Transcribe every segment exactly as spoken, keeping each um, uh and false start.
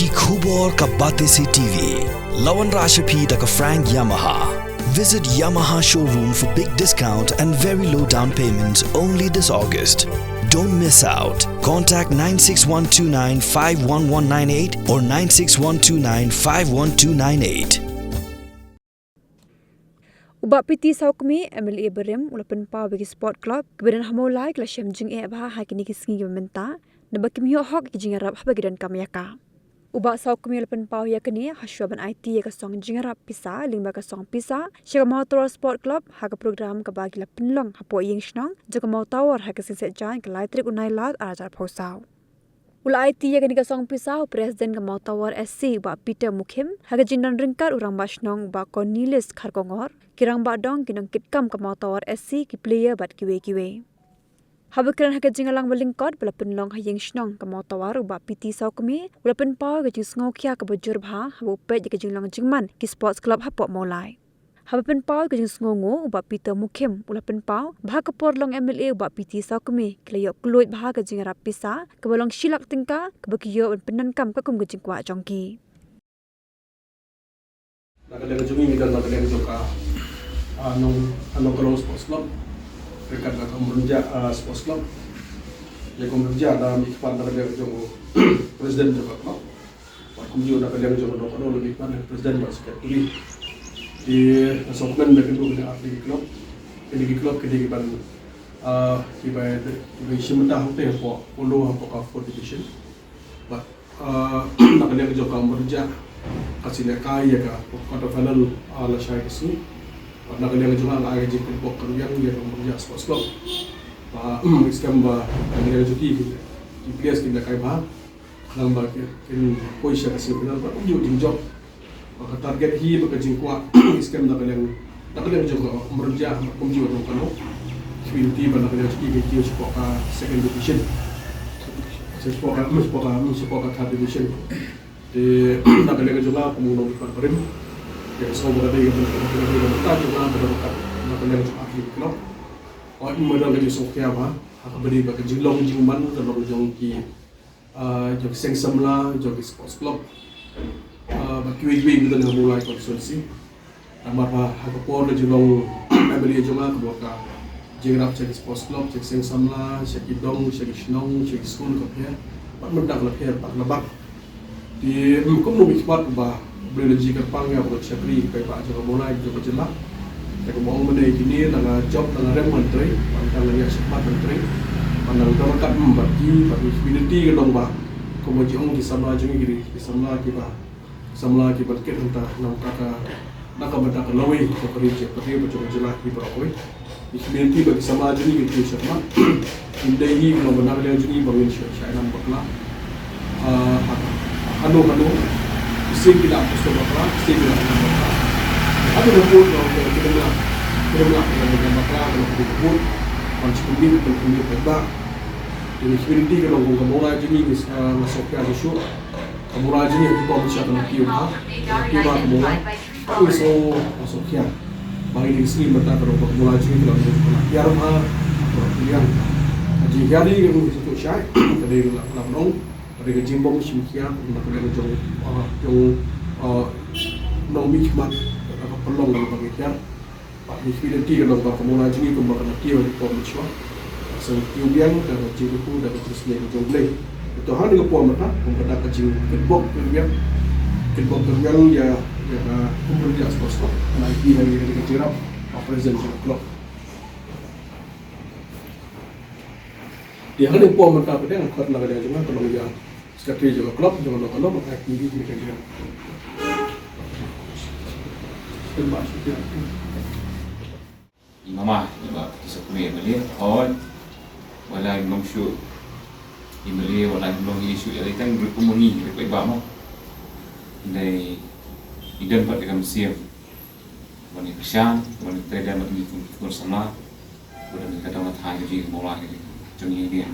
Ki khubor ka Batesi T V. La wanrah sha phi da ka Frank Yamaha. Visit Yamaha showroom for big discount and very low down payment only this August. Don't miss out. Contact nine six one two nine five one one nine eight or nine six one two nine five one two nine eight. U Bah P T Sawkmie, M L A barim, u la pynpaw ba ki sport club kiba don ha Mawlai ki la shem jingeh bha ha kine ki sngi kiba mynta, naba kim ïoh hok ïa ki jingïarap haba ki donkam ïa ka. U Bah Sawkmie u la pynpaw ïa kane hashwa ban aiti ïa ka song jingïarap pisa lyngba ka song pisa sha ka Mawtawar Sport Club ha ka program kaba ki la pynlong hapoh ïing shnong jong ka Mawtawar ha ka sngi Saitjaiñ ka lai tarik u Nailar ar hajar arphew saw. U la aiti ïa kane ka song pisa u President ka Mawtawar S C u Bah Peter Mukhim ha ka jingdon ryngkat u Rangbah Shnong u Bah Cornelius Kharkongor, ki rangbah dong, ki nongkitkam ka Mawtawar S C, ki player bad kiwei kiwei. Haba kren ha ka jingïalang ba lyngkot ba la pynlong ha ïing shnong ka Mawtawar, u Bah P T Sawkmie u la pynpaw ïa ka jingsngewkhia kaba jur bha haba u peit ïa ka jinglong jingman ki sports club hapoh Mawlai. Haba pynpaw ïa ka jingsngewnguh, u Bah Peter Mukhim u la pynpaw ba ha ka por long M L A u Bah P T Sawkmie ki la ïoh kylluid bha ka jingïarap pisa kaba long shi lak tyngka kaba ki ïoh ban pyndonkam katkum ka jingkwah jong ki. Na ka liang jong ngi, ngi don na ka liang jong ka, ah, Nong, ah, Nongkhnong Sports Club, ryngkat na ka Umrynjah, ah, Sports Club. Ïa ka Umrynjah da mihkhmat na ka liang jong u President jong ka club. Bad kumjuh na ka liang jong u Nongkhnong la mihkhmat na ka President bad Secretary. Te nga sngewkmen ba kine ki ar tylli ki club, kine ki club kine ki ban, ah, kiba, kiba shim bynta hangtei hapoh Polo hapoh ka fourth division. Bad Ah, na ka liang jong ka Umrynjah ka shu lehkai ïa ka quarter final, ah, lashai ka sngi. Bad na ka liang jong nga nga ai ka jingkyrpad ka ruh ïa ka Umrynjah Sports Club. Ba, um, skhem ba na ka liang jong ki, ki players kin lehkai bha. Khnang ba ki, kin poi sha ka semi final bad kumjuh jingjop. Ba ka target hi bad ka jingkwah skhem na ka liang, na ka liang jong ka Umrynjah bad kumjuh Nongkhnong. Ki community ba na ka liang jong ki ki kiew shapoh ka second division. Shapoh ka, shapoh ka, shapoh ka third division. Te na ka liang jong nga kum u nongmihkhmat barim, ïa ka sngewbha ka dei ka bynta, ka dei ka bynta jong nga, ka dei ka, na ka liang jong nga ki club. Oi, ma dang ka jingsngewkhia bha ha kaba dei ba ka jinglong jingman ka long jong ki ah, jong ki seng samla, jong ki sports club, ah, bad kiwei kiwei ki don ha Mawlai constituency. Namar ba ha ka por ka jinglong M L A jong nga ka dei ka jingïarap sha ki sports club, sha ki seng samla, sha ki dong, sha ki shnong, sha ki skul ka pher. Bad mynta ka la pher bad la bak. Te, mm, kum u nongmihkhmat ba U Blei u la jingkyrpang ïa u ban shakri paidbah jong ka Mawlai jong ka jylla. Te kumba ong mynne kine, nang jop nang rem ngan trei, bad nang ïa shakmat ngan trei. Bad nang don ryngkat bad ki, bad ki community ka long ba, kumba ki ong ki samla jong ngi ki dei ki samla kiba, samla kiba kit hangta na ka, na ka bynta ka lawei jong ka ri jong ka ri bad jong ka jylla ki baroh kawei. Ki community bad ki samla jong ngi ki kiew shakhmat. Ym dei hi ba na ka liang jong ngi ba ngin shu shah ïalam bakla. Ah, ha, hano hano. Shisien ki la post bakla, shisien ki la ïalam bakla. Hano hano ki la, ki la, ki la ïalam bakla, ki la ïalam bakla. Ban shu pynmih, ban pynmih bakla. Ki community ki long kum ka Mawlai jong ngi, ah, nga sngewkhia shuh shuh. Ka Mawlai jong ngi ha ki por mynshuwa ka la kiew bha, ka la kiew bha ka Mawlai. Ka u sngewsih, ka sngewsih khia. Ba ha kine ki sngi mynta ka dei ka Mawlai jong ngi ka la, ka la hiar bha, ka la hiar. Ka jinghiar hi ka dei ka jingthoh shai, ka dei ka la, ka la long, ka dei ka jingbym shim khia, na ka dei ka jong, ah, jong, ah, nongmihkhmat, ka pynlong ka la hiar. Bad ngi kyrpad ïa ka long ba ka Mawlai jong ngi kumba ka la kiew ha ki por mynshuwa. Ka shu kiew biang da ka jingkyrkhu da ka jingsneng jong U Blei. Te ha kane ka por mynta, kumba ka jingkyrkhu biang, kyrkhu biang ïa, ïa ka Umrynjah Sports Club. Nga ai ïa ka jingïarap, ah, president jong ka club. Te ha kane ka por mynta pat nga khot na ka liang jong nga ka long ïa Secretary jong ka club, jong ka club, ka T V jong ka club. I mama, i ba ki sa kune M L A, hoi. Wala i long shu M L A, wala i long i shu ïa tang ri kumuni, ri paidbah mo. Dei i don pat ka mynsiem. Wan ïa kyrshan, wan ïa trei da mat ngi kum, kum samla. Bad ngi ka dang thai ka jingmawlai ka jong ngi.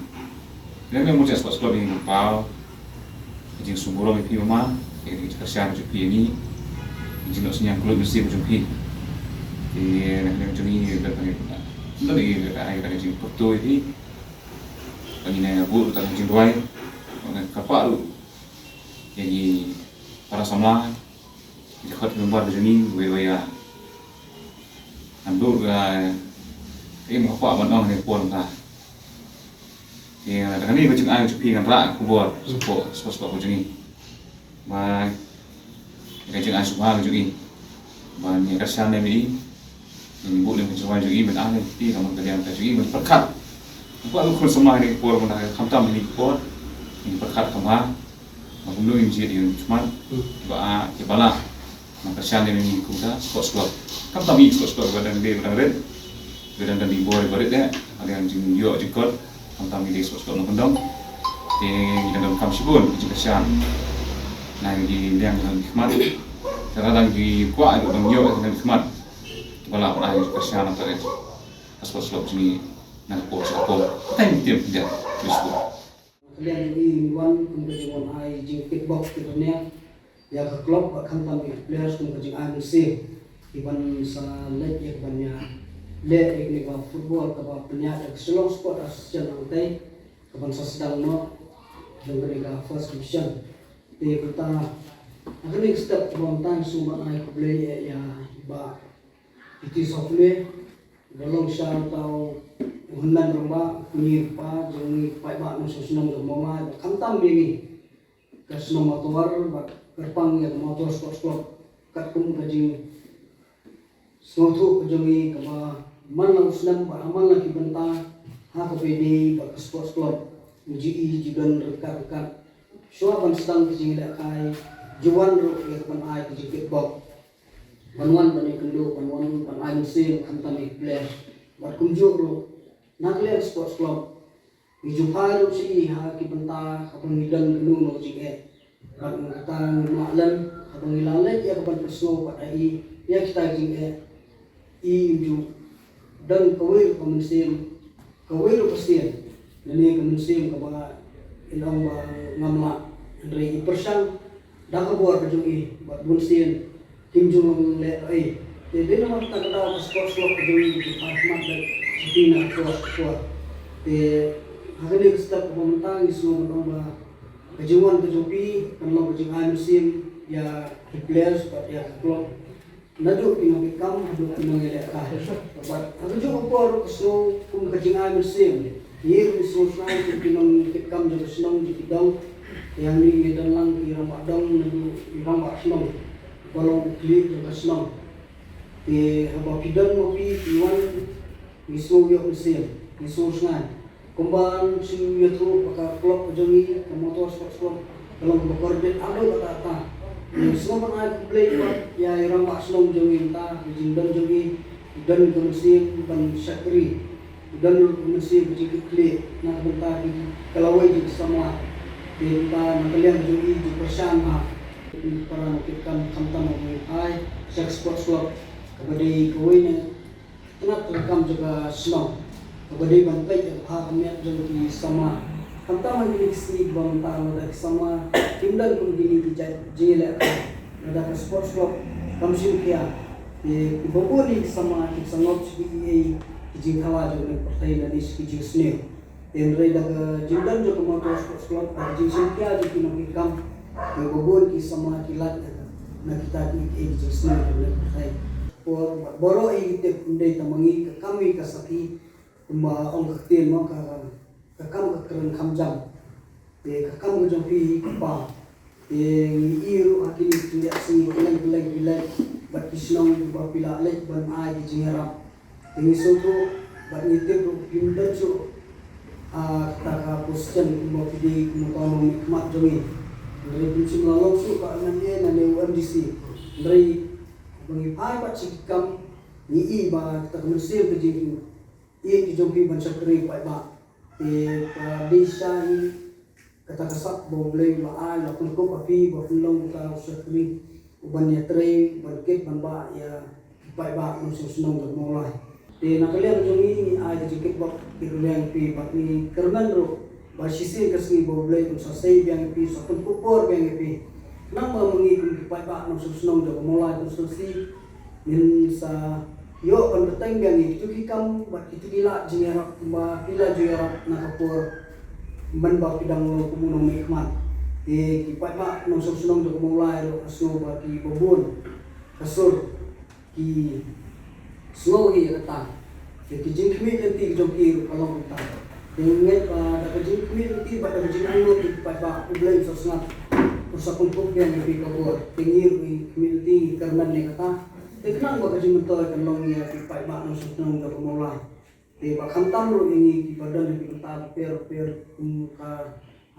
Ngi ngi Umrynjah Sports Club ngi pynpaw ka jingsngewburom ïa phi mama, ïa ka jingkyrshan jong phi ïa ngi. Ka jingnoh synñiang kylluid mynsiem jong phi. Te na ka liang jong ngi ngi don ka jingpyrthuh ïa phi. Ba ngin ïa buh ruh tang ka jingduwai. Ba ngin kyrpad ruh. Ïa ngi Para samla, ki khot member jong ngi, wei wei ïa. Ngan duh ïa, im ka kwah ban ong ne por mynta. Te, da kane ka jingai jong phi ngan rah khubor, support, support, support jong ngi. Ba, ka jingai sngewbha jong ngi. Ba, ngi ka shan ne mi. Ngi buh lem ka jingai jong ngi, ban ah ne, phi ka man ka liang ka jong ngi, ban pyrkhat. Ba, ngi khun samla ne por, ban ah, khamtam ne por. Ngi pyrkhat kham ha. Ba kumno ngin jied ïa ki khmat, kiba, kiba lah. Nang kyrshan ïa ngi kum ka sports club. Khamtam ngi sports club ba dang dei ba dang rit. Ba dang dang dei bor ba rit eh. Ba dang jingïoh jingkot. Khamtam ngi dei sports club nongkyndong. Te ngi dang donkam shibun ki jingkyrshan. Na ngi dang dei khmat. Te lada ngi kwah ïa ka dang ïoh ïa ka khmat. Kiba lah ban ai kyrshan na ka rit. Ka sports club jong ngi na ka por sha ka por. Tang tim dia. Please go. Ka liang jong ngi ngi wan kum ka jingwan ai jingkitbok kitrwiang ïa ka club bad khamtam ïa ki players kum ka jingai mynsiem. Ki ban sa leit ïa ka ban ïa leh ïa kane ka football kaba pynïaid da ka Shillong Sport Association hangtei ka ban sa sdang noh jong kane ka first division. Te kumta ha kane ka step kaba mynta ngi sngewbha ban ai khublei ïa i Bah P T Sawkmie, ba long sha uta u hynmen rangbah, u kñi kpa jong ngi paidbah nongshong shnong jong Mawlai, bad khamtam ïa ngi ka shnong Mawtawar, bad kyrpang ïa ka Mawtawar Sports Club, katkum ka jingsngewthuh ka jong ngi kaba man la u snem bad ha man la ki bynta ha kaba ïadei bad ka sports club, u ju i ju don ryngkat ryngkat. Shuwa ban sdang ka jingïalehkai, ju wan ruh ïa ka ban ai ka jingkitbok. Ban wan ban ïakynduh, ban wan ban ai mynsiem khamtam ïa ki players. Bad kumjuh ruh na ka liang sports club ngi ju phai ruh sha i ha ki bynta haba ngi don kano kano ka jingeh. Bad ngi kata ngi mah lem haba ngi la leit ïa ka ban pynsngew bad ai ïa kita ki jingeh. I ju don kawei ruh ka mynsiem, kawei ruh ka sien. Lane ka mynsiem kaba in ong ba ngam lah, hynrei i pyrshang da ka bor ka jong i bad bun sien kim ju long leh ei. Te dei namar kata ka daw ka sports club ka jong i ka khmat bad sha phi na ka por ka por. Te ha kane ka step kaba mynta ngi sngew ban ong ba ka jingwan ka jong phi kan long ka jingai mynsiem ïa ki players bad ïa ka club. Naduh ki nongkitkam haduh ki nongïalehkai. Bad ha kajuh ka por ka sngew kum ka jingai mynsiem. Ngi ruh ngi sngew shai kum ki nongkitkam jong ka shnong jong ki dong. Te hangne ngi don lang ki rangbah dong naduh ki rangbah shnong. Ba long u khlieh jong ka shnong. Te haba phi don ma phi phi wan ngi sngew ïoh mynsiem. Ngi sngew shngaiñ. Kumba ngi shu ïathuh ba ka club ka jong ngi ka Mawtawar Sports Club ka long kaba kordit haduh katta katta. Ngi sngewbha ban ai khublei pat ïa i rangbah shnong jong ngi mynta, ka jingdon jong i, i don ka mynsiem ban shakri, i don ka mynsiem ka jingkitkhlieh na ka bynta ki, ka lawei jong ki samla. Te mynta na ka liang jong i ju kyrshan ha para nongkitkam khamtam ba ngi ai sha ka sports club kaba dei kawei na tnat treikam jong ka shnong kaba dei ban peit ïa ka bha ka miat jong ki samla. Khamtam ha kine ki sngi kiba mynta lada ki samla kim don kum kine ki jait jingïalehkai, lada ka sports club kam shim khia, te kiba bun ki samla ki sa ngop sha kiei kiei ki jingthala jong ka pyrthei lane sha ki jingsniew. Hynrei da ka jingdon jong ka Mawtawar Sports Club, da ka jingshim khia jong ki nongkitkam, kiba bun ki samla ki lait na kita kiei kiei ki jingsniew jong ka pyrthei. Por baroh i tip ym dei tang ma ngi, ka kam hi ka sakhi, kumba ong ka ktien mo, ka, ka kam ka kren kham jam. Te ka kam ka jong phi hi kpa. Te ngi i ruh ha kine ki khyndiat sngi kylleng kylleng phi leit bad ki shnong kiba phi la leit ban ai ki jingïarap. Te ngi sngewthuh bad ngi tip ruh phim don shuh, ah, kata ka position kumba phi dei kum uta u nongmihkhmat jong ngi. Hynrei phim shym la long shuh ka M L A lane u M D C. Hynrei ba ngi phai pat sha ki kam ngi i ba kata ka mynsiem ka jingïeit ka jong phi ban shakri paidbah. Te ka dei sha hi kata ka sap ba U Blei u la ai, la pynkup ha phi ba phin long uta u shakri uban ïatrei, uban kit ban bah ïa ki paidbah nongshong shnong jong Mawlai. Te na ka liang jong ngi ngi ai ka jingkitbok kyrpang ïa phi bad ngi kyrmen ruh ba shisien ka sngi ba U Blei un sa sei biang ïa phi, sa pynkup bor biang ïa phi. Khnang ba ma ngi kum ki paidbah nongshong shnong jong Mawlai constituency ngin sa ïoh ban bteng biang ïa kito ki kam bad kito ki lad jingïarap kumba phi la ju ïarap na ka por mynba phi dang long kum u nongmihkhmat. Te ki paidbah nongshong shnong jong ka Mawlai ruh nga sngew ba ki babun ka sur ki sngew hi ïa kata. Te ki jingkhmih lynti jong ki ruh ka long kumta. Te ngeit ba da ka jingkhmih lynti bad da ka jingangnud ki paidbah, U Blei un sa sngap, un sa pynkup biang ïa phi ka bor. Te ngi ruh ngi khmih lynti, ngi kyrmen ïa kata. Te khnang ba ka jingmyntoi kan long ïa ki paidbah nongshong shnong jong ka Mawlai. Te ba khamtam ruh ïa ngi kiba don ha ki bynta bapher bapher, kum ka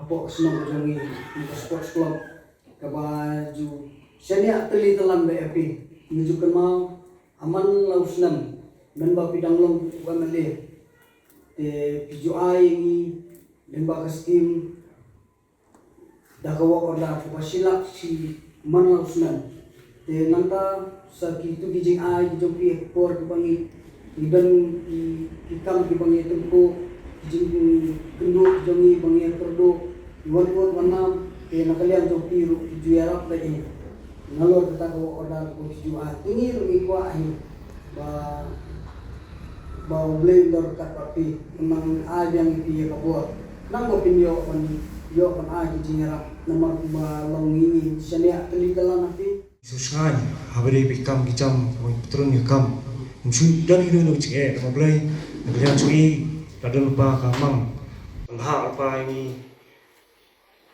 hapoh ka shnong ka jong ngi, kum ka sports club kaba ju shaniah tylli tylan bad ïa phi. Ngi ju kynmaw ha man la u snem, mynba phi dang long u M L A, te phi ju ai ïa ngi lyngba ka skim da ka work order kaba shi lak shi man la u snem. Te nangta sa kitu ki jingai ki jong phi ha ki por kiba ngi, ngi don ki, ki kam kiba ngi tyngkhuh, ki jingkynduh ki jong ngi ba ngi ïa kyrduh, ngi wan ud wan nam. Te na ka liang jong phi ruh ki ju ïarap bad ngi. Nalor kata ka work order kaba phi ju ai, te ngi ruh ngi kwah hi ba, ba U Blei un don ryngkat bad phi, un nang ai biang ïa phi ïa ka bor. Nang ba phin ïoh ban, ïoh ban ai ki jingïarap, namar kumba long ngi ngi shaniah tylli tylan ha phi. Sngewsngaiñ haba dei ba ki kam ki jam, haba ngi pyntrun ïa ka kam, ym shu don ïa kino kino ka jingeh, namar Blei na ka liang jong ngi la don lypa ka mang, ka bhah lypa ïa ngi.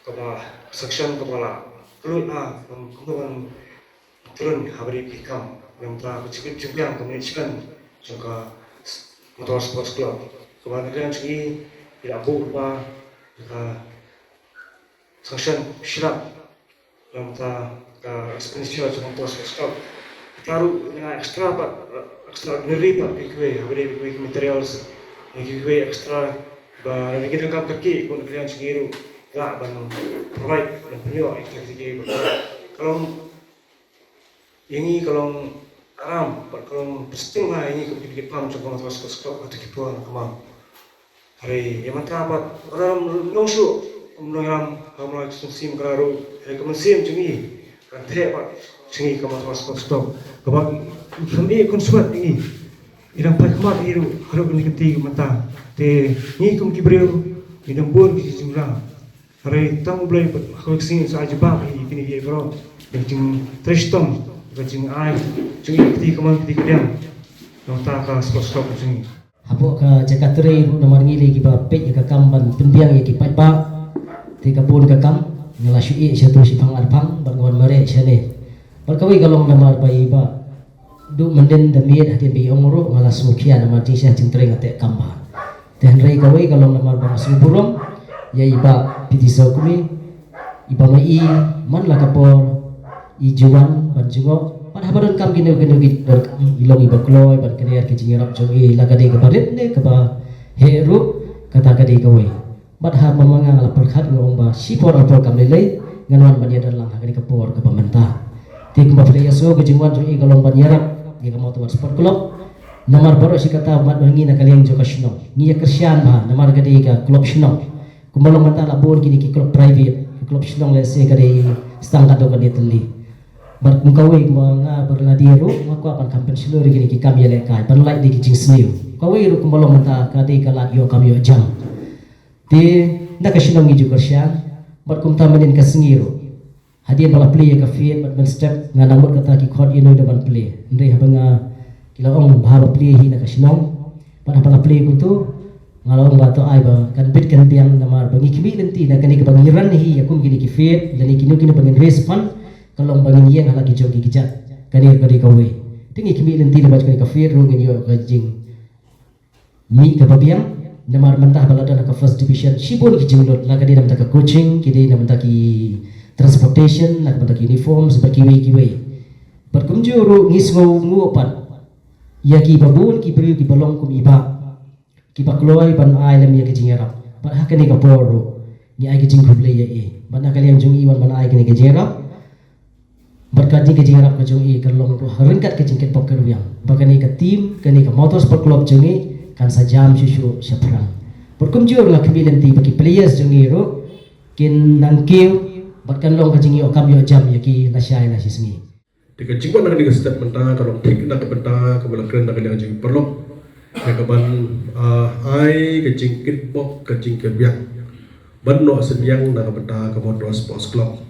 Kaba sanction kaba la kloi, ah, kum, kum ban trun haba dei ba ki kam. Namar ka jingkit jingbiang ka mane jingkit jong ka s-, Motor Sports Club. Kaba na ka liang jong ngi ki la buh lypa ka sanction shi lak. Namar ka expenditure jong ka Motor Sports Club. Kita ruh ngi extra pat, extraordinary pat kiwei, haba dei kiwei ki materials, kiwei extra ba na ki dohkha kyrkieh, kum na ka liang jong ngi ruh lah ban provide, ban pynïoh ïa kita kiei kiei ba ka long ïa ngi, ka long aram bad ka long pynsngewthuh ïa ngi kum ki dei ki pam jong ka Motor Sports Club ha kito ki por na ka mar. Hynrei ïa mynta pat ka ram long shuh, ym long ïalam, ka ram long sngewsih ka ruh, hynrei ka mynsiem jong ngi kan theh pat jong ngi ka Motor Sports Club. Kaba kham ïa khun swet ïa ngi. Ngi dang phai khmat ïa ruh, ha ruh kane ka kti ka mynta. Te ngi kum ki briew ngi dang bun ki jingjynjar. Hynrei tang U Blei bad ha ka sngi sa jubab ïa kine ki briew. Ka jingtrei shitom, ka jingai jong ngi, ka kti kamon ka kti kadiang. Nangta ka Sports Club jong ngi. Hapoh ka jaka trei ruh namar ngi dei kiba peit ïa ka kam ban pynbiang ïa ki paidbah. Te ka bun ka kam nga la shu ïeh shato shiphang arphang bad nga wan mareh shane. Bad kawei ka long namar ba i Bah Duh Myndin da miet hadien ba i ong ruh nga la sngewkhia namar jingshah jingtrei nga teh kam bha. Te hynrei kawei ka long namar ba nga sngewburom ïa i Bah P T Sawkmie, i Bah Mei, man la ka por i ju wan ban jngoh, bad haba donkam kino kino ki donkam, i long iba kloi ban kner ki jingïarap jong i, la ka dei kaba rit ne kaba heh ruh, kata ka dei kawei. Bad haba ma nga nga la pyrkhat nga ong ba shipor arpor kam lei lei ngan wan ban ïadon lang ha kane ka por kaba mynta. Te kumba phi la ïohsngew, ka jingwan jong i ka long ban ïarap ïa ka Mawtawar Sport Club. Namar baroh shi katta bad ma ngi na ka liang jong ka shnong ngi ïa kyrshan bha namar ka dei ka club shnong. Kumba long mynta la bun kine ki club private, ka club shnong lehse ka dei stang katto katne tylli. Bad kum kawei kumba nga ba la dei ruh nga kwah ban kham pynshlur ïa kine ki kam ïalehkai ban lait da ki jingsniew. Kawei ruh kumba long mynta ka dei ka lad ïoh kam ïoh jam. Te na ka shnong ngi ju kyrshan bad kumta mynnin ka sngi ruh, hadien ba la plie ïa ka field bad mynstep nga nang mut kata ki khot ïa no ïa no ban plie. Hynrei haba nga, ki la ong bha ba plie hi na ka shnong. Bad haba la plie kumto nga la ong ba to ai ba kan bit kan biang namar ba ngi khmih lynti na kane kaba ngi run hi ïa kum kine ki field lane kino kino ba ngin raise fund, ka long ba ngin ïeng ha la ki jong ki kjat. Kane ka dei kawei. Te ngi khmih lynti namar kane ka field ruh ngin ïoh ka jing mih kaba biang, namar mynta ba la don ha ka first division shibun ki jinglut, la ka dei na bynta ka coaching, ki dei na bynta ki transportation, na bynta ki uniforms bad kiwei kiwei. Bad kumjuh ruh ngi sngewnguh pat ïa kiba bun ki briew kiba long kum i Bah, kiba kloi ban ai lem ïa ka jingïarap. Bad ha kane ka por ruh ngi ai ka jingkhublei ïa i. Bad na ka liang jong i wan ban ai kane ka jingïarap. Bad ka dei ka jingïarap ka jong i ka long ruh ha ryngkat ka jingkitbok kitrwiang ba kane ka team, kane ka Mawtawar Sport Club jong i kan sa jam shuh shuh shaphrang. Bad kumjuh ruh nga khmih lynti ba ki players jong i ruh kin nang kiew bad kan long ka jingïoh kam ïoh jam ïa ki lashai lashisngi. Te ka jingwan na kane ka step mynta ka long thik na ka bynta kaba la kren na ka liang jong i paralok, ïa ka ban, ah, ai ka jingkitbok ka jingkitwiang. ban noh synñiang na ka bynta ka Mawtawar Sports Club.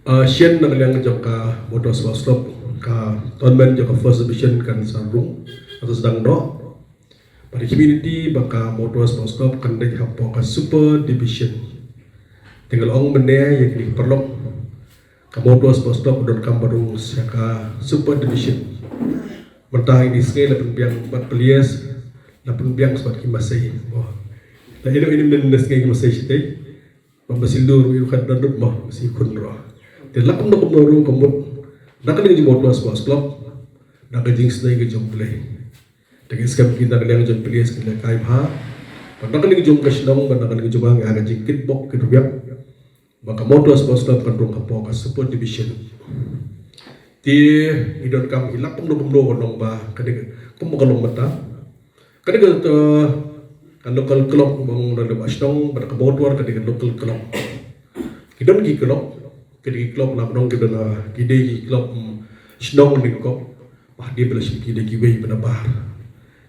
Ah, shen na ka liang jong ka Mawtawar Sports Club, ka tournament jong ka First Division kan sa rung, kan sa sdang noh. Bad i community ba ka Mawtawar Sports Club kan dei hapoh ka Super Division. Te nga la ong mynne ïa kine ki paralok, ka Mawtawar Sports Club donkam ban rung sha ka Super Division. Mynta ine i sngi la pynbiang bad players, la pynbiang sa bad ki masai. Oh. La ino ino mynne ine i sngi ki masai shatei. Ba masi lur ïa u khat dang dut mo, masi khun ruh. Te la kumno kumno ruh ka mut na ka liang jong Mawtawar Sports Club, na ka jingsnei ka jong U Blei. Te ngi skhem ki na ka liang jong U Blei ki la kai bha. Ba na ka liang jong ka shnong, ba na ka liang jong nga, ka jingkitbok kitrwiak ba ka Mawtawar Sports Club kan rung hapoh ka Super Division. Te ngi donkam hi la kumno kumno ka long ba ka dei kumba ka long mynta. Ka dei ka, ka local club ba ong na lem shnong, ba ka Mawtawar ka dei ka local club. Ki don ki club, ki dei ki club la nong ki don, ah, ki dei ki club, mm, shnong ni ko. Ba dei ba la shi ki dei kiwei ba na bar.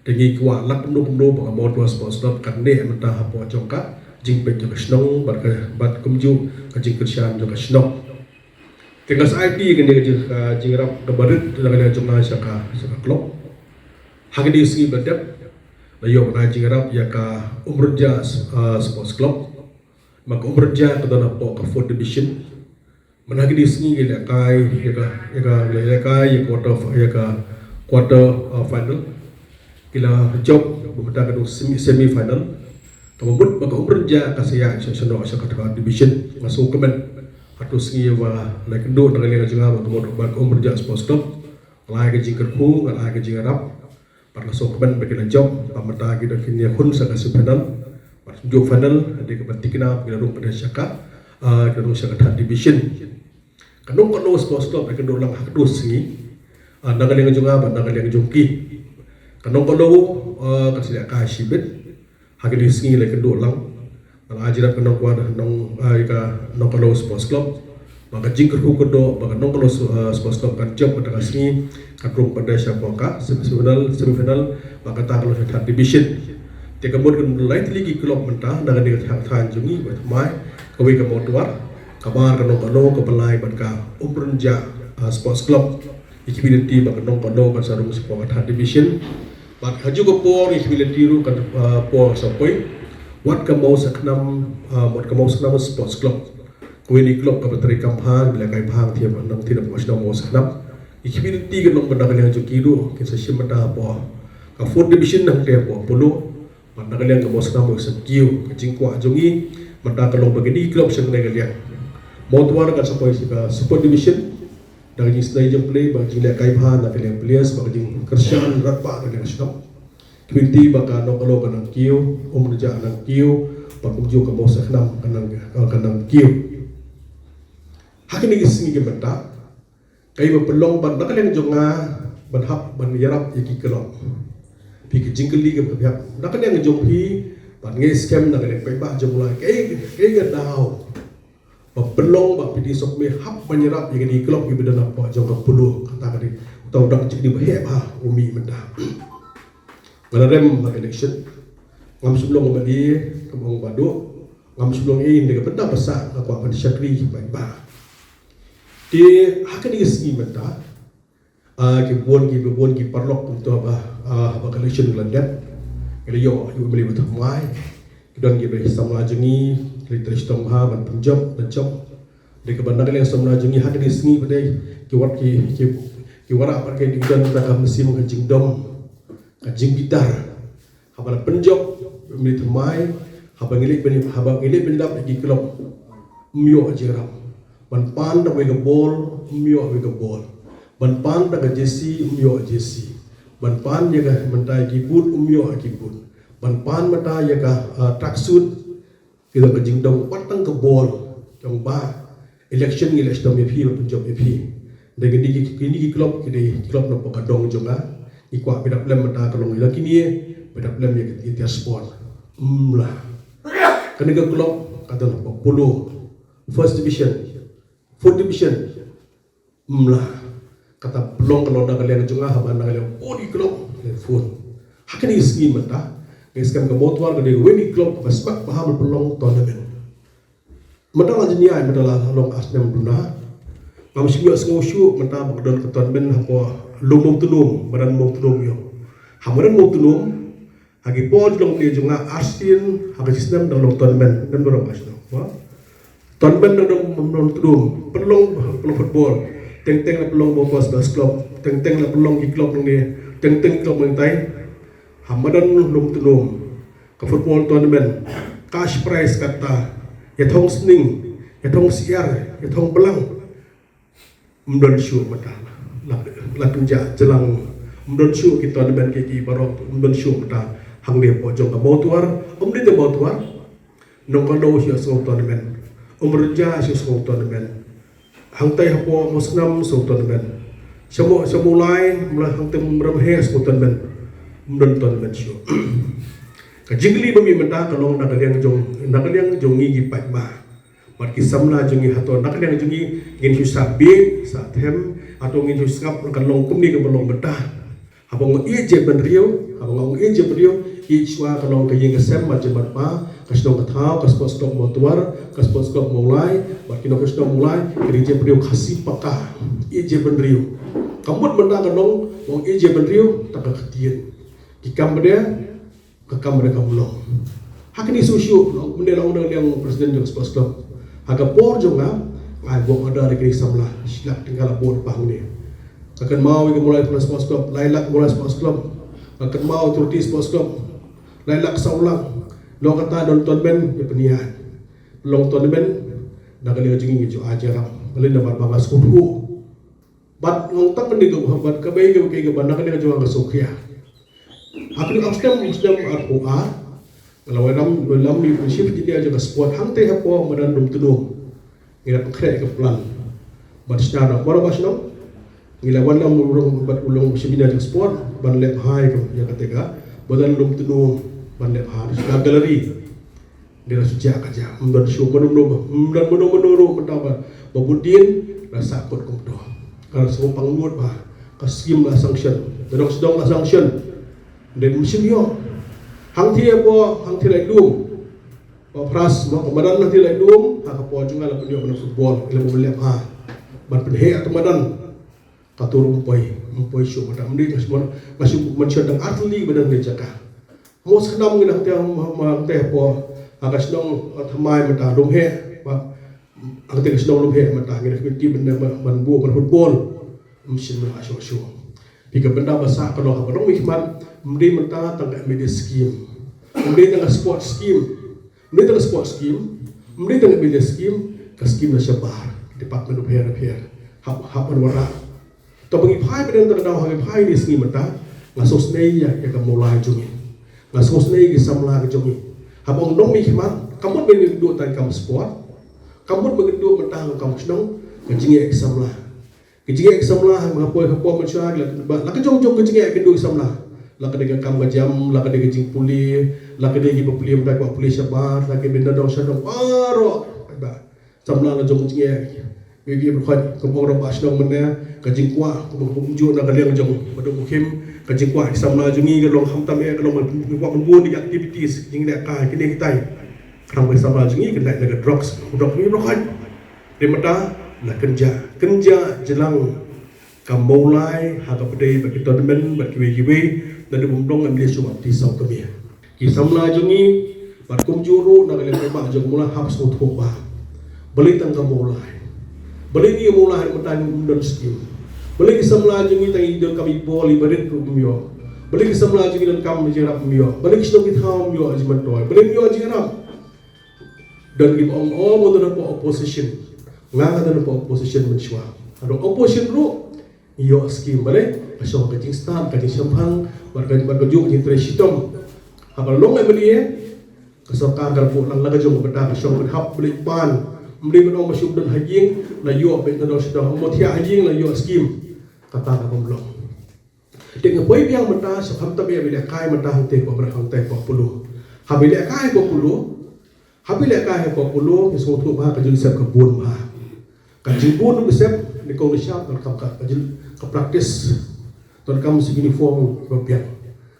Te ngi kwah la kumno kumno ba ka Mawtawar Sports Club kan neh mynta hapoh jong ka jingpeit jong ka shnong, bad ka, bad kumjuh ka jingkyrshan jong ka shnong. Te nga sa aiti kane ka jing, ah, jingïarap kaba rit na ka liang jong nga sha ka, sha ka club. Ha kine ki sngi ba dep la ïoh ka jingïarap ïa ka Umrynjah, ah, Sports Club. Ma ka Umrynjah ka don hapoh ka Fourth Division. Mynta ha kine ki sngi ki lehkai ïa ka, ïa ka, lehkai ïa quarter, ïa ka quarter, ah, final. Ki la jop ba mynta ka dei semi, semi final. Kaba mut ba ka Umrynjah ka sa ïaid sha, sha, sha ka Third Division. Nga sngewkmen hato sngi ba la kynduh na ka liang jong nga ba ka mut ba ka Umrynjah Sports Club. Nga ai ka jingkyrkhu, nga ai ka jingïarap. Bad nga sngewkmen ba ki la jop, ba mynta ki dang kin ïakhun sha ka semi final. Bad kumjuh final, dei kaba thikna ba ki la rung pat sha ka, ah, ki la rung sha ka Third Division. Ka Nongkotlo Sports Club, ka dei ka dei lang ha ka dei sngi. Ah, na ka liang jong nga bad na ka liang jong ki. Ka Nongkotlo, ah, ka sa ïa ka shibit. Ha ka dei sngi la ka dei lang. Ba la ai jingïarap ka Nongkotlo, Nong, ah, ka Nongkotlo Sports Club. Ba ka jingkyrkhu ka dei, ba ka Nongkotlo, ah, Sports Club kan jop mynta ka sngi. Kan rung pat sha ka semi final, semi final. Ba kata ka long sha Third Division. Te ka mut ka dei lai tylli ki club mynta, na ka dei ka thaiñ jong ngi, ba thymmai, kawei ka Mawtawar. Kaba ar ka Nongkotlo, kaba lai bad ka Umrynjah, ah, Sports Club. Ïa ki community ba ka Nongkotlo kan sa rung sha ka Third Division. Bad ha kajuh ka por ïa ki community ruh kan, ah, por sa poi. Wat ka Mawsakhnam, ah, wat ka Mawsakhnam Sports Club. Kawei na ki club kaba trei kam bha, ba la kai bha, thied ba nang thied ba shnong Mawsakhnam. Ïa ki community ka long ba na ka liang jong ki ruh, kin sa shim mynta hapoh ka Fourth Division nangta hapoh Polo. Bad na ka liang ka Mawsakhnam ka sa kiew, ka jingkwah jong ngi, mynta ka long ba kine ki club sha kane ka liang. Mawtawar kan sa poi sha ka Super Division, da ka jingsnei jong U Blei, bad ka jinglehkai bha, na ka liang players, bad ka jingkyrshan, bad na ka liang shnong. Community ba ka Nongkotlo ka nang kiew, Umrynjah ka nang kiew, bad kumjuh ka Mawsakhnam ka nang, ka nang kiew. Ha kine ki sngi ki mynta, kaei ba pynlong ban na ka liang jong nga, ban hap, ban ïarap ïa ki club. Phi ka jingkylli kaba hap. Na ka liang jong phi, ban ngeit skhem na ka liang paidbah jong u Blei. Kaei, kaei ka daw ba pynlong ba phi dei suk me hap ban ïarap ïa kine ki club kiba don hapoh jong ka Polo. Kata ka dei. Uta u dak jingkylli ba heh bha, u mih mynta. Nga la rem ha ka election. Ngam shym long ba dei, kaba ong ba dei. Ngam shym long ei, hynrei ka bynta ba sah, nga kwah ban shakri paidbah. Te ha kine ki sngi mynta, ah, ki bun ki, ki bun ki paralok kumta ba, ah, ba ka election ka la dep. Ki la ïoh, ïoh U Blei ba thymmai. Ki don kiba samla jong ngi, ki la trei shitom bha ban pynjop, ban jop. Dei kaba na ka liang samla jong ngi ha kine ki sngi ba dei, ki wat ki, ki, ki wanrah bad ki, ki don na ka mynsiem ka jingdom, ka jingbitar. Haba la pynjop, ym thymmai, haba ngi leit ban, haba ngi leit ban ïarap ïa ki club, ym ïoh jingïarap. Ban pan da kawei ka bol, ym ïoh kawei ka bol. Ban pan da ka jersey, ym ïoh jersey. Ban pan ïa ka mynta ïa ki boot, ym ïoh ïa ki boot. Ban pan mynta ïa ka, ah, tracksuit, ki don ka jingdom, wat tang ka bor, jong ba election ngi leh shitom ïa phi, ban pynjop ïa phi. Dei kine ki, kine ki club, ki dei ki club na ka dong jong nga. Ngi kwah ba dap lem mynta ka long ïa kine, ba dap lem ïa ka, ïa ka sport. Ym lah. Kane ka club ka don hapoh Polo, First Division, Fourth Division. Ym lah. Kata pynlong ka long na ka liang jong nga, haba na ka liang bun ki club, ka liang bun. Ha kine ki sngi mynta, Skhem ka Mawtwar ka dei kawei na ki club ba smat ba ha ban pynlong tournament. Mynta la jin ïai mynta la long ar snem duna. Ngam shym ïohsngew shuh mynta ba ka don ka tournament hapoh lum Mawtnum, madan Mawtnum ïoh. Ha madan Mawtnum ha ki por jong ngi jong nga arsien ha ka shisnem dang long tournament, nem dang long arsien. Tournament dang long, dang long tudung, pynlong, pynlong football. Teng teng la pynlong Mawtwar Sports Club, teng teng la pynlong ki club ngi, teng teng club ngi tai. Ha madan Mawtnum ka football tournament, cash prize kata, ïa thong sning, ïa thong syiar, ïa thong blang. Ym don shuh mynta. La, la kynjah jlang. Ym don shuh ki tournament ki, ki baroh, ym don shuh mynta. Hangne hapoh jong ka Mawtwar, ym dei te Mawtwar. Nongkyndong shuh sngew tournament. Ym Rynjah shuh sngew tournament. Hangtai hapoh Mawsnam sngew tournament. Sha Maw, sha Mawlai, mla hangtai Mawrem he sngew tournament. Ym don tournament shuh. Ka jingkylli ba mih mynta ka long na ka liang jong, na ka liang jong ngi ki paidbah. Bad ki samla jong ngi, hato na ka liang jong ngi ngin shu sah bieit, sah them, hato ngin shu sngap na ka long kumne kaba long mynta. Haba nga ïeit jaitbynriew, haba nga ïeit jaitbynriew, ïeit shuwa ka long ka ïing ka sem, bad jingmut ba ka shnong ka thaw, ka Sports Club Mawtwar, ka Sports Club Mawlai, bad ki nongshong shnong Mawlai, ka dei jaitbynriew Khasi paka. Ïeit jaitbynriew. Ka mut mynta ka long, ïeit jaitbynriew, tang ka ktien. Ki kam ba dei ka kam re kam long. Ha kine shuh shuh, mynne la ong dang dang president jong Sports Club. Ha ka por jong nga, nga ai work order ïa kine samla, shi lak tyngka la bud ba hangne. Ka kynmaw ïa ka Mawlai Sports Club, lai lak Mawlai Sports Club. Ka kynmaw Authority Sports Club, lai lak saw lak. Long kata don tournament ïa pynïaid. Long tournament na ka liang jong ngi, ju ai jingïarap. Balei? Namar ba nga sngewthuh. Bad nga ong tang kane ka, bad kaba ïa kaba ïa kaba na kane ka jong nga ka sngewkhia. Ha kane ka snem, snem arphew ar, nga la wanlam, wanlam ïa u Chief Engineer jong ka sport hangtei hapoh madan Mawtnum. Ngi la pynkhreh ïa ka plan. Bad shna da baroh ba shnong. Ngi la wanlam u long bad u long u Chief Engineer jong ka sport ban leh bha ïa ka, ïa kata ka madan Mawtnum, ban leh bha da gallery. Dei la shu jia ka jia, ym don shuh mano mano, ym don mano mano ruh mynta ba, ba bud dien la sah kot kumto. Ka la sngewpang lut ba ka skim la sanction, da dong sdong la sanction. Dei ym shym ïoh. Hangthie hapoh, hangthie Laitluim, ba Phras, ba ka madan hangthie Laitluim, ha ka por jong nga la pynïoh ban football, la pynleh bha ban pynheh ha ka madan. Kato ruh ym poi, ym poi shuh mynta. Ym dei nga shu, nga shu mention tang ar tylli ba dang dei jaka. Mo sngewdam ngi nangta, nangta hapoh ha ka shnong Thamai mynta, Lumheh, ba hangta ka shnong Lumheh mynta ngi da committee ban, ban, ban buh ban football. Ym shym la shuh shuh. Phi ka bynta ba sah ka long haba long mih khmat, ym dei mynta tang ka M L A scheme, ym dei tang ka sport scheme. Ym dei tang ka sport scheme, ym dei tang ka M L A scheme, ka scheme na shabar, department bapher bapher. Hap, hap ban wanrah. To ba ngi phai ba dang tang ka daw ha ngi phai ne sngi mynta, nga sngewsynei ïa, ïa ka Mawlai jong ngi. Nga sngewsynei ïa ki samla ka jong ngi. Haba ong nong mih khmat, ka mut ba ngin duh tang kam sport. Ka mut ba ngin duh mynta ha kam shnong, ka jingeh ki samla. Ka jingeh ki samla, ha poi ha poi mynshuwa, la ka, la ka jong jong ka jingeh ka duh ki samla. La ka dei ka kam ka jam, la ka dei ka jingpule, la ka dei ki bapule mynta ki bapule shabar, la ka dei na dong sha dong baroh. Ba samla la jong ka jingeh. Ngi ngi ba khot ka bong rong ba shnong mynne, ka jingkwah, ka bong kumjuh na ka liang jong ba dong khim, ka jingkwah ki samla jong ngi ka long khamtam eh, ka long ba ngi kwah ban bun ki activities, jingeh ka kine kitai. Khamtam ki samla jong ngi ka lait na ka drugs, drugs ngi ba khot. Dei mynta la kynja, kynja jlang ka Mawlai ha ka pdei bad ki tournament bad kiwei kiwei, naduh bym long M L A shuh ba phi saw kmie. Ki samla jong ngi bad kumjuh ruh na ka liang ka bah jong Mawlai hap sngewthuh ba balei tang ka Mawlai. Balei ngi Mawlai mynta ngi ym don skim. Balei ki samla jong ngi tang ngi donkam ïa bol ïa barit ruh ym ïoh. Balei ki samla jong ngi donkam ïa jingïarap ym ïoh. Balei ki shnong ki thaw ym ïoh jingmyntoi. Balei ym ïoh jingïarap. Don kiba ong, oh, nga don hapoh opposition. Nga nga don hapoh opposition mynshuwa. Haduh opposition ruh ngi ïoh skim, balei? Ka shong ka jingstad, ka jingshemphang, bad ka, bad kajuh ka jingtrei shitom. Haba long M L A, ka sorkar ka buh lang la ka jong ka bynta, ka shong ban hap beit ban. Ym dei ban ong ba shu don ha ïing la ïoh beit na dong sha dong, ym thiah ha ïing la ïoh skim. Kata ka bym long. Te nga poi biang mynta sha khamtam ïa ba ïalehkai mynta hangtei hapoh, hangtei hapoh Polo. Haba ïalehkai hapoh Polo, haba ïalehkai hapoh Polo, ngi sngewthuh ba ka jingïasep ka bun bha. Ka jingbun ka sep, ne kong ne shap, donkam ka, ka jing, ka practice, donkam shi uniform ba biang.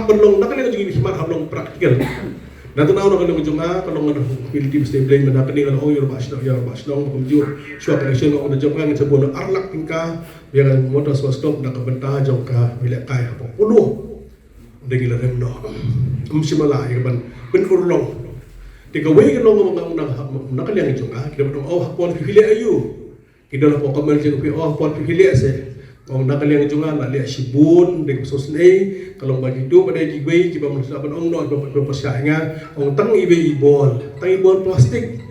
hap ban long na ka liang jong ngi, hap ban long practical. Na ka daw na ka liang jong nga, ka long na ka community ba sdang blei mynta, kane ka long ïa u rangbah shnong, ïa u rangbah shnong kumjuh. Shuwa ka election nga ong da jop nga, ngan sa bun ar lak tyngka ïa ka Motor Sports Club na ka bynta jong ka ba lehkai hapoh Polo. Dei ngi la rem noh. Ym shym la ïa ka ban pynurlong. Te kawei ka long nga ong na ka liang jong nga, ki da ban ong, oh, hapoh phi leh aïu. Ki don hapoh comment jong phi, oh, hapoh phi leh se. Ong na ka liang jong nga la leh shibun, dei ka sosnei, ka long ba ki tu ba dei kiwei kiba mut sa ban ong noh, ba ba pyrshah ïa nga. Ong tang iwei i bol, tang i bol plastik.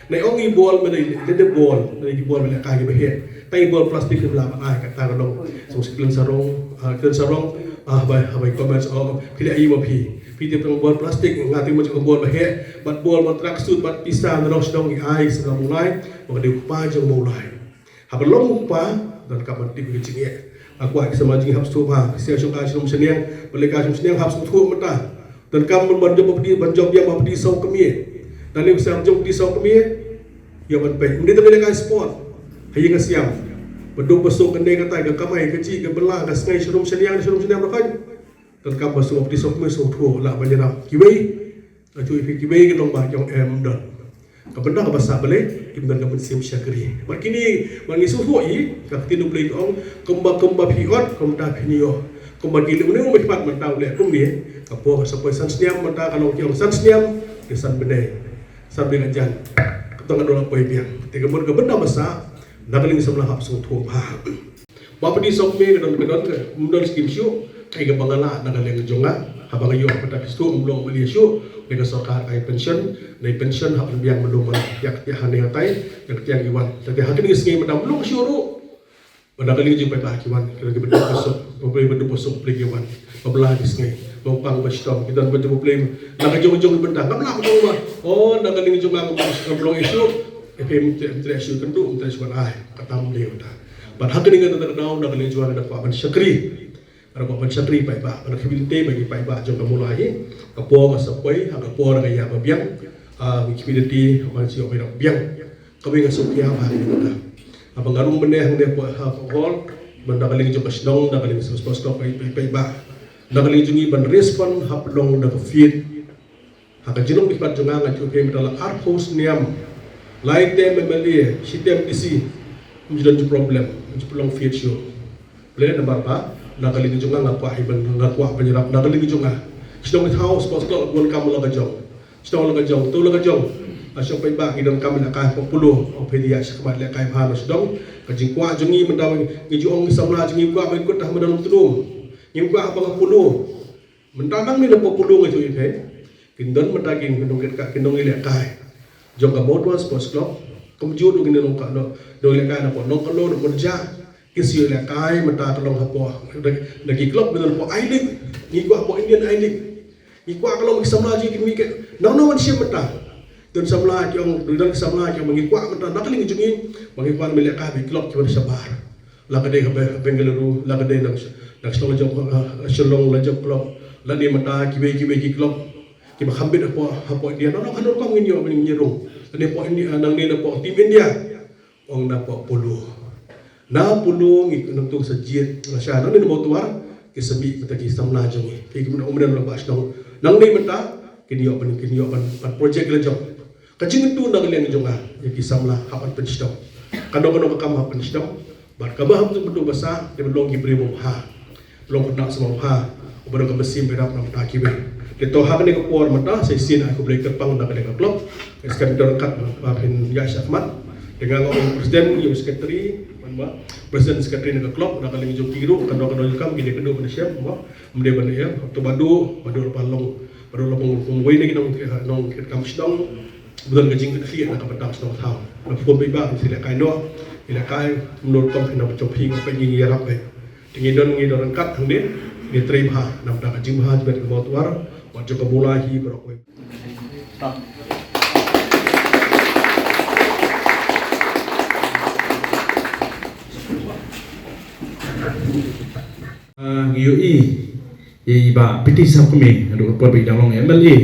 Nai ong i bol, mynta i leh de bol, mynta i bol mynta ka i ba heh. Tang i bol plastik ki bla ba ai kata ka long. So si klen sarong, ah, klen sarong, ah, bai, bai comment, oh, phi leh aïu ma phi. Phi tip tang bol plastik, nga tip ma jong ka bol ba heh, bad bol, bad tracksuit, bad pisa, na rong shnong i ai, sa ka Mawlai, ba ka dei u kpa jong Mawlai. Haba long u kpa, donkam ban tip ka jingeh. Nga kwah ki samla jong ngi hap sngewthuh bha, ki sngewsih ka shnong shaniang, ba leh ka shnong shaniang hap sngewthuh mynta. Donkam ban, ban jop bapti, ban jop biang bapti saw kmie. Dang leh ka siam jop bapti saw kmie. Ïa ban peit. Ym dei tang leh ka sport. Ha ïing ha siam. Ba duk ba suk kane katai ka kamai ka jih ka bylla ka sngi shnong shaniang, shnong shaniang ba khain. Donkam ba suk bapti saw kmie sngewthuh lah ban ïarap. Kiwei. Nga ju ïa phi kiwei ki nongbah jong em don. Ka bynta kaba sah balei, kim don ka mynsiem shakri. Bad kine, bad ngi sngewthuh ïa, ka ktien U Blei ka ong, kumba, kumba phi ot, kumta phin ïoh. Kumba ki leh une u mei khmat mynta u leh kumne, ka por ka sa poi san snem mynta ka long ki ong san snem, ki san bnai. San bnai ka jan. Ka tang ka don la poi biang. Te ka bynta, ka bynta ba sah, na ka liang samla hap sngewthuh bha. Ba phi di song me ka don ka don ka, ym don skim shuh, kaei kaba nga lah na ka liang jong nga, haba nga ïoh mynta ka shuh, ym long ba ïa shuh, ne ka sorkar ka ai pension, ne pension hap ban biang mynta ban ïa ka, ïa ka ne ka tai, ïa ka tiang ki wan. Te ha kane ka sngi mynta ym long shuh ruh. Ba na ka liang jong paidbah ki wan, ki wan ki ba duk ba suk, ba ba duk ba suk pli ki wan. Ba bla ki sngi, ba pang ba shitom, ki don ba duk ba pli. Na ka jong jong ki bynta, ngam lah ba dong ba. Oh, na ka liang jong nga ngam long issue. Ïa phi ym treh, ym treh shuh kynduh, ym treh shuh ban ai. Ka tam dei mynta. Bad ha kane ka daw na ka liang jong nga nga kwah ban shakri. Nga kwah ban shakri paidbah, ban shakri te ba ngi paidbah jong ka Mawlai hi. Ka por ka sa poi, ha ka por ka ïa ba biang. Ah, ngi community, ban shu ïa ba biang. Kawei nga sngewkhia bha ngi mynta. Haba nga rung mynne hangne hapoh, hapoh hall, ban na ka liang jong ka shnong, na ka liang jong ka shnong, paidbah. Na ka liang jong ngi ban respond ha pynlong da ka field. Ha ka jinglong bad jong nga nga ju peit mynta la arphew snem. Lai term M L A, shi term D C. Ym ju don ju problem, ym ju pynlong field shuh. Ble namar ba na ka liang jong nga nga kwah hi ban, nga kwah ban ïarap na ka liang jong nga. Shnong ki thaw sports club bun kam la ka jong. Shnong la ka jong, to la ka jong. A shong paidbah ngi donkam lehkai hapoh Polo. Ong phi ïa shakhmat lehkai bha na shnong. Ka jingkwah jong ngi mynta ngi ju ong ngi samla jong ngi kwah ban kut ha Madan Umtnum. Ngi kwah ha Polo. Mynta nangne na Polo nga ju ïa phi. Kin don mynta kin nongkit ka kin nonglehkai jong ka Mawtawar Sports Club. Kumjuh ruh kin nongka nong, nonglehkai na Polo, Nongkalo, Nongkynja. Kin shu lehkai mynta ka long hapoh da ki club kin don hapoh I-League. Ngi kwah hapoh Indian I-League. Ngi kwah ka long ki samla jong ngi kin mih ki nang nang wan shim mynta. Don samla ki ong, don ki samla ki ong ba ngi kwah mynta na ka liang jong ngi ba ngi kwah ban lehkai bad ki club kiba shabar. La ka dei ha Be-, Bengaluru, la ka dei na, na Shillong la jop, ha Shillong la jop club, la dei mynta kiwei kiwei ki club kiba kham bit hapoh, hapoh India. Nang nang ha nang rukom ngin ïoh ban ngi rung. La dei hapoh India, nangne na hapoh Team India. Ong na hapoh Polo. Na Polo ngi nangtu sa jied, nga sha nangne na Mawtawar, ki sa mih mynta ki samla jong ngi. Ki, ki mynta ong mynta ba shnong. Nangne mynta kin ïoh ban, kin ïoh ban, ban project la jong. Ka jingkyntu na ka liang jong nga ïa ki samla hap ban pynshitom. Kano kano ka kam hap ban shitom. Bad kaba hap tu ba sah, te ban long ki briew ba bha. Long khynnah samla bha, uba don ka mynsiem ba ïarap na ka bynta kiwei. Te to ha kane ka por mynta sa shisien ai khublei kyrpang na kane ka club. Ka secretary kat ba phin ïa shakhmat. Te nga nga ong president, ïa secretary, man ba president secretary na ka club, na ka liang jong ki ruh, kano kano jong kam ki dei kynduh ban shem ba. Ym dei ban ïa, to ba dei, ba dei ba long, ba dei ba long kumwei na ki nong, nongkit kam shnong. Ba don ka jingkitkhlieh na ka bynta shnong thaw. Na phi ba phi lehkai noh, phi lehkai, mynta kam phi na ba jong phi, ba phi ngi ïarap phi. Te ngi don, ngi don ryngkat hangne. Ngi trei bha namar ka jingbha jong ka Mawtawar bad jong ka Mawlai hi baroh kawei. Ah, ngi ïohi ïa i Bah P T Sawkmie haduh ka por ba i dang long M L A,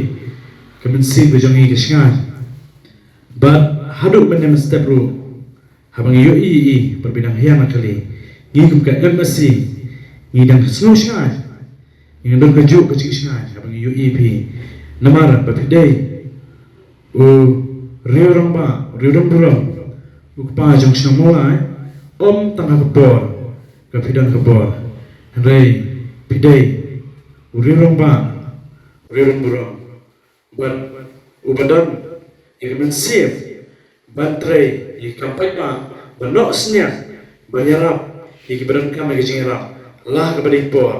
ka mynsiem ka jong i ka shngaiñ. Bad haduh mynne mynstep ruh, haba ngi ïohi ïa i, i Bah P T Sawkmie, ngi kum ka M A C ngi dang sngewshngaiñ. Ngi dang don kajuh ka jingshngaiñ haba ngi ïohi ïa phi. Namar ba phi dei u riew rangbah, u riew rangbah, u kpa jong ka shnong Mawlai, ym tang ha ka por kaba phi don ka bor, hynrei phi dei u riew rangbah, u riew rangbah. Bad uba don ïa ka mynsiem ban trei ïa ka kam paidbah, ban noh synñiang, ban ïarap ïa kiba donkam ïa ka jingïarap, la ha kaba dei por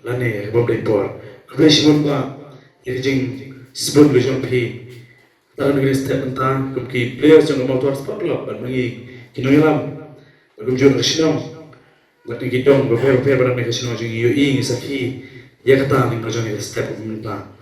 lane ha kaba ym dei por. Khublei shibun Bah ïa ka jingsbun ka jong phi. Tang ha kane ka step mynta kum ki players jong ka Mawtawar Sports Club bad ma ngi ki nongïalam, bad kumjuh na ka shnong bad na ki dong bapher bapher ba don ha ka shnong jong ngi, ïohi ngi sakhi ïa kata, ngi nang jong ïa ka step mynta.